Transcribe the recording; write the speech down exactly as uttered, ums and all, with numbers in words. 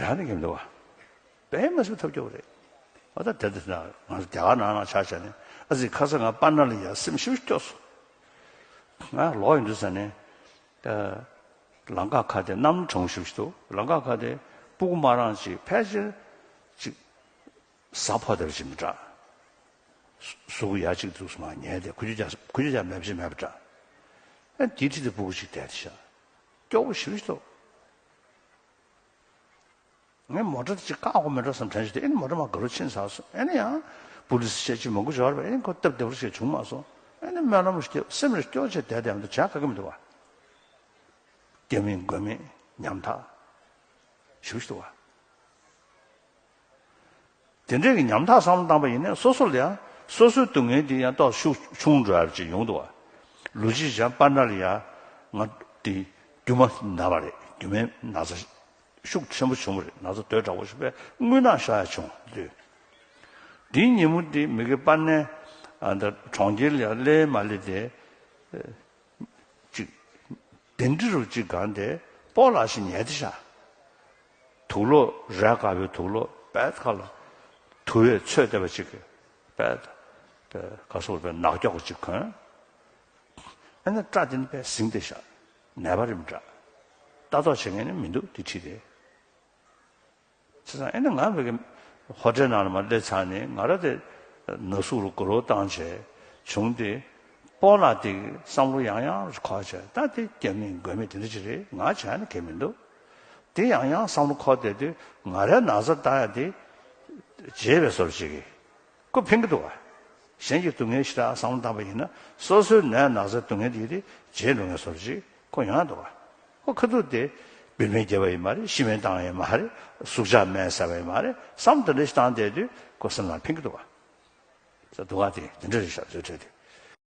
བྱ་ནི་གི་མི་འདུག་བ། དཔེ་མ་སྲིད་ཐབས་སྐྱོ་བ་རེད། ཨ་ད་དེ་དེ་ན་ང་ཚོ་རྒྱ་གར་ནང་ན་ཆ་བཞག་ནས་ཨ་ཙི་ཁ་སང་ང་པ་ན་ལ་ཡ་སེམས་ཤུགས་སྐྱོ་སོང་། ང་ལོག་ཡོང་དུས་ས་ནས་ཨ་ལམ་ཁ་ཁ་དེ་གནམ་གྲང་ཤུགས་ཤིག་འདུག་ལམ་ཁ་ཁ་དེ་སྤུ་གུ་མ་རང་ཅིག་ཕལ་ཆེར་ཅིག་ཟ་ཕོ་དེ་བ་ཅིག་མི་འདྲ། གཟུགས་ཡ་གཅིག་འདུག་སོང་ང་ཉལ་དེ་ཁུ་ཆུ་ཅག་ཁུ་ཆུ་ཅག་མེད་པ་ཅིག་མེད་པ་འདྲ། ཨ་དེའི་འཁྲིས་དེ་སྤུ་གུ་ཅིག་བསྡད་དེ་ཤག་སྐྱོ་བོ་ཞེ་པོ་ཞིག་འདུག་ངས་མོ་ཊ་ཅིག་བཀག་དགོས་མེད་འགྲོ་བསམ་དྲན་བྱས་ཏེ་ཨེ་ནི་མོ་ཊ་མར་སྒང་ལ་ཕྱིན་ཚར་སོང་། ཨེ་ནི་ཡང་པུ་ལི་སི་བཤད་ཅིག་མང་པོ་འབྱོར་བས་ཨེ་ནི་ཁོ་སྟབས་བདེ་པོ་ཞིག་བྱུང་མ་སོང་། ཨེ་ནི་སྨོན་ལམ་ཞིག་བརྒྱབ་སེམས་རེ་སྐྱོ་བྱས་བསྡད་བསྡད་མི་འདུག་བྱ་ག་གི་མི་འདུག་བ། སྐྱབས་མེད་མགོན་མེད་ཉམ་ཐག་ཞེ་པོ་ཞིག་འདུག་བ། དེ་འདྲའི་གི་ཉམ་ཐག་བསམ་བློ་བཏང་པ་ཡིན་ན་སོ་སོ་ལ་ཡང་སོ་སོའི་སྡུག་བསྔལ་དེ་ཡང་ཏོག་ཤུགས་ཆུང་འགྲོ་ཡ་ཅིག་ཡོང་འདུག་བ། ལོ་གཅིག་ཅང་པ་ན་ལ་ཡ་ང་དེ་རྒྱུ་མ་ན་བ་རེད། རྒྱུ་མའི་ན་ཚ་ཤུགས་ཆེན་པོ་བྱུང་བ་རེད། ན་ཚ་དོས་དྲག་པོ་ཞིག་པས་རྔུལ་ནག་ཤོར་ཡ་བྱུང་དུས། དེའི་ཉིན་མོ་དེ་མི་གི་པ་ནས་ཨ་ད་གྲོང་ཁྱེར་ལ་ཡ་སླེབས་མ་སླེབས་དེ། ཅིག་དེ་འདྲི་རུ་ཅིག་གང་དེ་སྤོ་ལགས་ཤིག་ཉལ་དེ་ཤག་དུག་ལོག་རས་དཀར་པོའི་དུག་ལོག་པད་ཁ་ལ་དུ་བས་ཚོས་བསྡད་པ་ཅིག་གི་པད་པད་ག་སོགས་པའི་ནག་ཀྱོག་ཅིག་གོན། ཨ་ནི་སྐྲ་དེ་ནི་པད་ཟིང་དེ་ཤག་ནད་པ་རེད་མི་འདྲ། ལྟ་རྟོག་བྱེད་མཁན་ནི་མི་འདུག་དེ་ཁྲིད་དེ། བྱས་ཙང་ཨེ་ནི་ང་བའི་ཧོ་ཊེལ་ནང་ལ་མར་སླེབས་ཚར་ནས་ང་ར་དེ་ན་ཟུག་རུ་དགུ་རོ་བཏང་བྱས་བྱུང་སྟེ་སྤོ་ལགས་དེ་བསམ་བློ་ཡང་ཡང་རུ་འཁོར་བྱས་ད་དེ་སྐྱབས་མེད་མགོན་མེད་དེ་འདྲ་ཅིག་རེད། ང་བྱས་ནས་གལ་མི་འདུག་དེ་ཡང་ཡང་བསམ་བློ་འཁོར་བསྡད་དུས་ང་རའི་ན་ཚ་ད་ཡ་དེ་བརྗེད་པའི་བཟོ་འདྲ་ཅིག་གིས་ཁོ་ཕན་གྱི་འདུག་བ། གཞན་གྱི་སྡུག་བསྔལ་ཞེ་དྲག་བསམ་བློ་བཏང་པ་ཡིན་ན་སོ་སོའི་ནད་ན་ཚ་སྡུག་བསྔལ་དེ་ཡི་དེ་བརྗེད་འགྲོ་མཁན་བཟོ་འདྲ་ཅིག་ཁོ་ཡོང་ཡ་འདུག་བ། ཁོ་ཁ་ཐུག་དེ་བུད་མེད་བརྒྱབ་པ་ཡིན་མ་རེད། ཤི་མེད་བཏང་ཡིན་མ་རེད། སུག་ཇག་སྨན་ཟ་བ་ཡིན་མ་རེད། བསམ་དེ་འདྲ་ཞིག་བཏང་བསྡད་དུས་ཁོ་སེམས་ལ་ཕན་གྱི་འདུག་བ། ས་སྡུག་ག་དེ་དེ་འདྲ་རེད་ཤག་བཟོས་འཕྲད་དེ།